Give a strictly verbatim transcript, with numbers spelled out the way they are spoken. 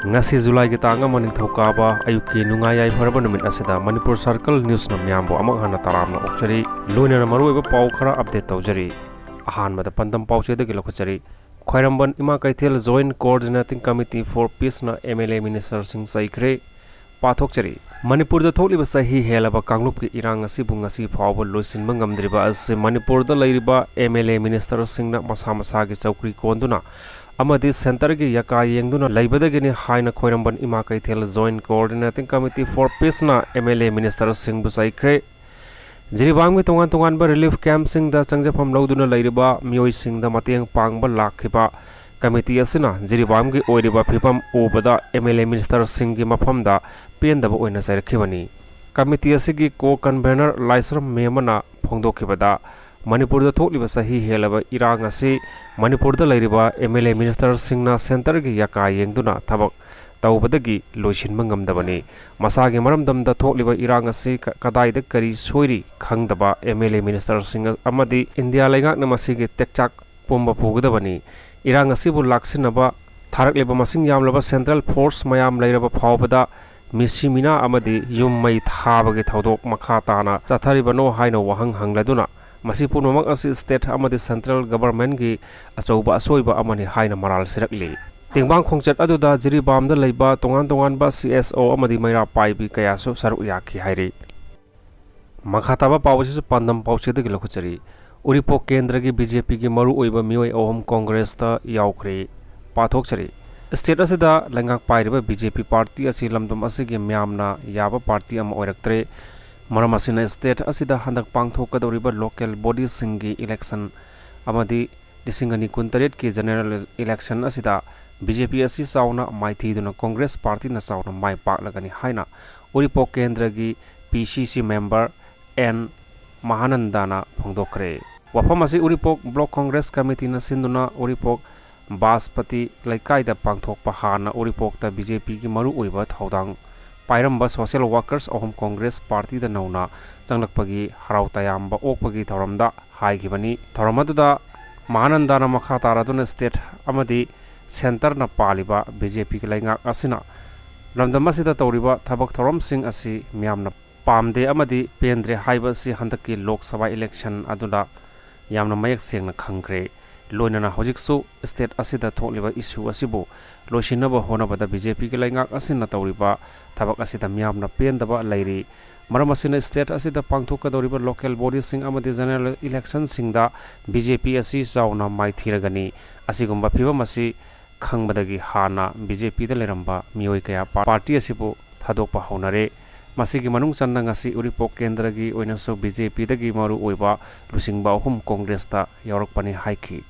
ꯉꯁꯤ ꯖꯨꯂꯥꯏꯒꯤ ꯇꯥꯡ ꯑꯃ, ꯅꯤꯡꯊꯧꯀꯥꯕ, ꯑꯌꯨꯛꯀꯤ ꯅꯨꯡꯉꯥꯏ ꯌꯥꯏꯐꯔꯕ ꯅꯨꯃꯤꯠ ꯑꯁꯤꯗ ꯃꯅꯤꯄꯨꯔ ꯁꯔꯀꯜ ꯅ꯭ꯌꯨꯁꯅ ꯃꯤꯌꯥꯝꯕꯨ ꯑꯃꯨꯛ ꯍꯟꯅ ꯇꯔꯥꯝꯅ ꯑꯣꯛꯆꯔꯤ꯫ ꯂꯣꯏꯅꯅ ꯃꯔꯨꯑꯣꯏꯕ ꯄꯥꯎ ꯈꯔ ꯑꯞꯗꯦꯠ ꯇꯧꯖꯔꯤ꯫ ꯑꯍꯥꯟꯕꯗ ꯄꯥꯟꯗꯝ ꯄꯥꯎꯆꯦꯗꯒꯤ ꯂꯧꯈꯠꯆꯔꯤ꯫ ꯈ꯭ꯋꯥꯏꯔꯝꯕꯟ ꯏꯃꯥ ꯀꯩꯊꯦꯜ Joint Coordinating Committee for Peaceꯅ MLA ministerꯁꯤꯡ ꯆꯩꯈ꯭ꯔꯦ꯫ ꯄꯥꯊꯣꯛꯆꯔꯤ꯫ ꯃꯅꯤꯄꯨꯔꯗ ꯊꯣꯛꯂꯤꯕ ꯆꯍꯤ ꯍꯦꯜꯂꯕ ꯀꯥꯡꯂꯨꯞꯀꯤ ꯏꯔꯥꯡ ꯑꯁꯤꯕꯨ ꯉꯁꯤ ꯐꯥꯎꯕ ꯂꯣꯏꯁꯤꯟꯕ ꯉꯝꯗ꯭ꯔꯤꯕ ꯑꯁꯤ ꯃꯅꯤꯄꯨꯔꯗ ꯂꯩꯔꯤꯕ MLA ministerꯁꯤꯡꯅ ꯃꯁꯥ ꯃꯁꯥꯒꯤ ꯆꯧꯀ꯭ꯔꯤ ꯀꯣꯟꯗꯨꯅ ꯑꯃꯗꯤ centreꯒꯤ ꯌꯥꯀꯥ ꯌꯦꯡꯗꯨꯅ ꯂꯩꯕꯗꯒꯤꯅꯤ ꯍꯥꯏꯅ ꯈ꯭ꯋꯥꯏꯔꯝꯕꯟ ꯏꯃꯥ ꯀꯩꯊꯦꯜ Joint Coordinating Committee for Peaceꯅ MLA ministerꯁꯤꯡꯕꯨ ꯆꯩꯈ꯭ꯔꯦ꯫ ꯖꯤꯔꯤꯕꯥꯝꯒꯤ ꯇꯣꯉꯥꯟ ꯇꯣꯉꯥꯟꯕ relief campꯁꯤꯡꯗ ꯆꯪꯖꯐꯝ ꯂꯧꯗꯨꯅ ꯂꯩꯔꯤꯕ ꯃꯤꯑꯣꯏꯁꯤꯡꯗ ꯃꯇꯦꯡ ꯄꯥꯡꯕ ꯂꯥꯛꯈꯤꯕ committee ꯑꯁꯤꯅ ꯖꯤꯔꯤꯕꯥꯝꯒꯤ ꯑꯣꯏꯔꯤꯕ ꯐꯤꯕꯝ ꯎꯕꯗ MLA ministerꯁꯤꯡꯒꯤ ꯃꯐꯝꯗ ꯄꯦꯟꯗꯕ ꯑꯣꯏꯅ ꯆꯩꯔꯛꯈꯤꯕꯅꯤ꯫ Committee ꯑꯁꯤꯒꯤ co-convener ꯂꯥꯏꯁ꯭ꯔꯝ ꯃꯦꯝꯃꯅ ꯐꯣꯡꯗꯣꯛꯈꯤꯕꯗ, ꯃꯅꯤꯄꯨꯔꯗ ꯊꯣꯛꯂꯤꯕ ꯆꯍꯤ ꯍꯦꯜꯂꯕ ꯏꯔꯥꯡ ꯑꯁꯤ ꯃꯅꯤꯄꯨꯔꯗ ꯂꯩꯔꯤꯕ MLA ministerꯁꯤꯡꯅ centreꯒꯤ ꯌꯥꯀꯥ ꯌꯦꯡꯗꯨꯅ ꯊꯕꯛ ꯇꯧꯕꯗꯒꯤ ꯂꯣꯏꯁꯤꯟꯕ ꯉꯝꯗꯕꯅꯤ꯫ ꯃꯁꯥꯒꯤ ꯃꯔꯝꯗꯝꯗ ꯊꯣꯛꯂꯤꯕ ꯏꯔꯥꯡ ꯑꯁꯤ ꯀ-, ꯀꯗꯥꯏꯗ ꯀꯔꯤ ꯁꯣꯏꯔꯤ ꯈꯪꯗꯕ MLA ministerꯁꯤꯡ ꯑꯃꯗꯤ ꯏꯟꯗꯤꯌꯥ ꯂꯩꯉꯥꯛꯅ ꯃꯁꯤꯒꯤ ꯇꯦꯛꯆꯥꯛ ꯄꯨꯝꯕ ꯄꯨꯒꯗꯕꯅꯤ꯫ ꯏꯔꯥꯡ ꯑꯁꯤꯕꯨ ꯂꯥꯛꯁꯤꯟꯅꯕ ꯊꯥꯔꯛꯂꯤꯕ ꯃꯁꯤꯡ ꯌꯥꯝꯂꯕ central force ꯃꯌꯥꯝ ꯂꯩꯔꯕ ꯐꯥꯎꯕꯗ ꯃꯤꯁꯤ ꯃꯤꯅꯥ ꯑꯃꯗꯤ ꯌꯨꯝ ꯃꯩ ꯊꯥꯕꯒꯤ ꯊꯧꯗꯣꯛ ꯃꯈꯥ ꯇꯥꯅ ꯆꯠꯊꯔꯤꯕꯅꯣ ꯍꯥꯏꯅ ꯋꯥꯍꯪ ꯍꯪꯂꯗꯨꯅ, ꯃꯁꯤ ꯄꯨꯝꯅꯃꯛ ꯑꯁꯤ state ꯑꯃꯗꯤ central governmentꯀꯤ ꯑꯆꯧꯕ ꯑꯁꯣꯏꯕ ꯑꯃꯅꯤ ꯍꯥꯏꯅ ꯃꯔꯥꯜ ꯁꯤꯔꯛꯂꯤ꯫ ꯇꯦꯡꯕꯥꯡ ꯈꯣꯡꯆꯠ ꯑꯗꯨꯗ ꯖꯤꯔꯤꯕꯥꯝꯗ ꯂꯩꯕ ꯇꯣꯉꯥꯟ ꯇꯣꯉꯥꯟꯕ CSO ꯑꯃꯗꯤ ꯃꯩꯔꯥ ꯄꯥꯏꯕꯤ ꯀꯌꯥꯁꯨ ꯁꯔꯨꯛ ꯌꯥꯈꯤ ꯍꯥꯏꯔꯤ꯫ ꯃꯈꯥ ꯇꯥꯕ ꯄꯥꯎ ꯑꯁꯤꯁꯨ ꯄꯥꯟꯗꯝ ꯄꯥꯎꯆꯦꯗꯒꯤ ꯂꯧꯈꯠꯆꯔꯤ꯫ ꯎꯔꯤꯄꯣꯛ ꯀꯦꯟꯗ꯭ꯔꯒꯤ BJPꯒꯤ ꯃꯔꯨꯑꯣꯏꯕ ꯃꯤꯑꯣꯏ ꯑꯍꯨꯝ ꯀꯣꯡꯒ꯭ꯔꯦꯁꯇ ꯌꯥꯎꯈ꯭ꯔꯦ꯫ ꯄꯥꯊꯣꯛꯆꯔꯤ꯫ State ꯑꯁꯤꯗ ꯂꯩꯉꯥꯛ ꯄꯥꯏꯔꯤꯕ BJP party ꯑꯁꯤ ꯂꯝꯗꯝ ꯑꯁꯤꯒꯤ ꯃꯤꯌꯥꯝꯅ ꯌꯥꯕ party ꯑꯃ ꯑꯣꯏꯔꯛꯇ꯭ꯔꯦ꯫ ꯃꯔꯝ ꯑꯁꯤꯅ state ꯑꯁꯤꯗ ꯍꯟꯗꯛ ꯄꯥꯡꯊꯣꯛꯀꯗꯧꯔꯤꯕ local bodyꯁꯤꯡꯒꯤ election ꯑꯃꯗꯤ ꯂꯤꯁꯤꯡ ꯑꯅꯤ ꯀꯨꯟꯇꯔꯦꯠꯀꯤ general election ꯑꯁꯤꯗ BJP ꯑꯁꯤ ꯆꯥꯎꯅ ꯃꯥꯏꯊꯤꯗꯨꯅ ꯀꯣꯡꯒ꯭ꯔꯦꯁ partyꯅ ꯆꯥꯎꯅ ꯃꯥꯏ ꯄꯥꯛꯂꯒꯅꯤ ꯍꯥꯏꯅ ꯎꯔꯤꯄꯣꯛ ꯀꯦꯟꯗ꯭ꯔꯒꯤ PCC member ꯑꯦꯟ ꯃꯍꯥꯅꯟꯗꯅ ꯐꯣꯡꯗꯣꯛꯈ꯭ꯔꯦ꯫ ꯋꯥꯐꯝ ꯑꯁꯤ ꯎꯔꯤꯄꯣꯛ Block Congress Committeeꯅ ꯁꯤꯟꯗꯨꯅ ꯎꯔꯤꯄꯣꯛ ꯕꯥꯁꯄꯇꯤ ꯂꯩꯀꯥꯏꯗ ꯄꯥꯡꯊꯣꯛꯄ ꯍꯥꯟꯅ ꯎꯔꯤꯄꯣꯛꯇ BJPꯒꯤ ꯃꯔꯨꯑꯣꯏꯕ ꯊꯧꯗꯥꯡ ꯄꯥꯏꯔꯝꯕ social workers ꯑꯍꯨꯝ ꯀꯣꯡꯒ꯭ꯔꯦꯁ partyꯗ ꯅꯧꯅ ꯆꯪꯂꯛꯄꯒꯤ ꯍꯔꯥꯎ ꯇꯌꯥꯝꯕ ꯑꯣꯛꯄꯒꯤ ꯊꯧꯔꯝꯗ ꯍꯥꯏꯈꯤꯕꯅꯤ꯫ ꯊꯧꯔꯝ ꯑꯗꯨꯗ ꯃꯍꯥꯅꯟꯗꯅ ꯃꯈꯥ ꯇꯥꯔꯗꯨꯅ state ꯑꯃꯗꯤ ꯁꯦꯟꯇꯔꯅ ꯄꯥꯜꯂꯤꯕ ꯕꯤ ꯖꯦ ꯄꯤꯒꯤ ꯂꯩꯉꯥꯛ ꯑꯁꯤꯅ ꯂꯝꯗꯝ ꯑꯁꯤꯗ ꯇꯧꯔꯤꯕ ꯊꯕꯛ ꯊꯧꯔꯝꯁꯤꯡ ꯑꯁꯤ ꯃꯤꯌꯥꯝꯅ ꯄꯥꯝꯗꯦ ꯑꯃꯗꯤ ꯄꯦꯟꯗ꯭ꯔꯦ ꯍꯥꯏꯕ ꯑꯁꯤ ꯍꯟꯗꯛꯀꯤ ꯂꯣꯛ ꯁꯚꯥ ꯏꯂꯦꯛꯁꯟ ꯑꯗꯨꯗ ꯌꯥꯝꯅ ꯃꯌꯦꯛ ꯁꯦꯡꯅ ꯈꯪꯈ꯭ꯔꯦ꯫ ꯂꯣꯏꯅꯅ ꯍꯧꯖꯤꯛꯁꯨ ꯁ꯭ꯇꯦꯠ ꯑꯁꯤꯗ ꯊꯣꯛꯂꯤꯕ ꯏꯁꯨ ꯑꯁꯤꯕꯨ ꯂꯣꯏꯁꯤꯟꯅꯕ ꯍꯣꯠꯅꯕꯗ ꯕꯤ ꯖꯦ ꯄꯤꯒꯤ ꯂꯩꯉꯥꯛ ꯑꯁꯤꯅ ꯇꯧꯔꯤꯕ ꯊꯕꯛ ꯑꯁꯤꯗ ꯃꯤꯌꯥꯝꯅ ꯄꯦꯟꯗꯕ ꯂꯩꯔꯤ꯫ ꯃꯔꯝ ꯑꯁꯤꯅ ꯁ꯭ꯇꯦꯠ ꯑꯁꯤꯗ ꯄꯥꯡꯊꯣꯛꯀꯗꯧꯔꯤꯕ ꯂꯣꯀꯦꯜ ꯕꯣꯗꯤꯁꯤꯡ ꯑꯃꯗꯤ ꯖꯦꯅꯔꯦꯜ ꯏꯂꯦꯛꯁꯟꯁꯤꯡꯗ ꯕꯤ ꯖꯦ ꯄꯤ ꯑꯁꯤ ꯆꯥꯎꯅ ꯃꯥꯏꯊꯤꯔꯒꯅꯤ꯫ ꯑꯁꯤꯒꯨꯝꯕ ꯐꯤꯕꯝ ꯑꯁꯤ ꯈꯪꯕꯗꯒꯤ ꯍꯥꯟꯅ ꯕꯤ ꯖꯦ ꯄꯤꯗ ꯂꯩꯔꯝꯕ ꯃꯤꯑꯣꯏ ꯀꯌꯥ ꯄꯥꯔꯇꯤ ꯑꯁꯤꯕꯨ ꯊꯥꯗꯣꯛꯄ ꯍꯧꯅꯔꯦ꯫ ꯃꯁꯤꯒꯤ ꯃꯅꯨꯡ ꯆꯟꯅ ꯉꯁꯤ ꯎꯔꯤꯄꯣꯛ ꯀꯦꯟꯗ꯭ꯔꯒꯤ ꯑꯣꯏꯅꯁꯨ ꯕꯤ ꯖꯦ ꯄꯤꯗꯒꯤ ꯃꯔꯨ ꯑꯣꯏꯕ ꯂꯨꯆꯤꯡꯕ ꯑꯍꯨꯝ ꯀꯣꯡꯒ꯭ꯔꯦꯁꯇ ꯌꯥꯎꯔꯛꯄꯅꯤ ꯍꯥꯏꯈꯤ꯫